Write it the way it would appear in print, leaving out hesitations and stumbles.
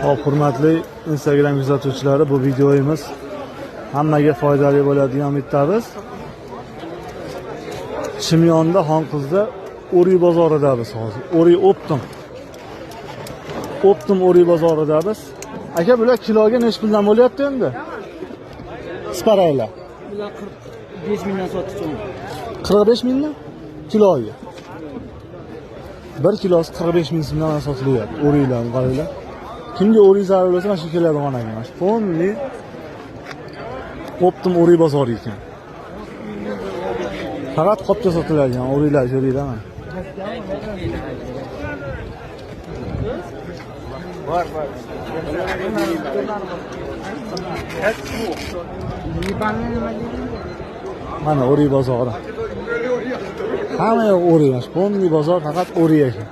Hop, hurmatli Instagram kuzatuvchilari, bu videomiz hammaga foydali bo'ladigan umiddamiz. Chimyonda, Xonqizda O'riy bozoridamiz hozir. O'riy Optim. Optim O'riy bozoridamiz. Aka, bular kiloga nechi puldan bo'lyapti endi? Isparaylar. Bular 45 mingdan sotdik. 45 mingdan kiloga. Bir kilosi 45 ming so'mdan sotilyapti. O'riylar, qaranglar. Kimga o'riy zarur bo'lsa, mana shu keladigan ekan. Mana shu полный Optim o'riy bozori ekan. Faqat qopcha sotiladigan o'riylar, ko'ringlar mana. Mana o'riy bozori. Hamma yoq o'riy, mana shu полный bozor faqat o'riy ekan.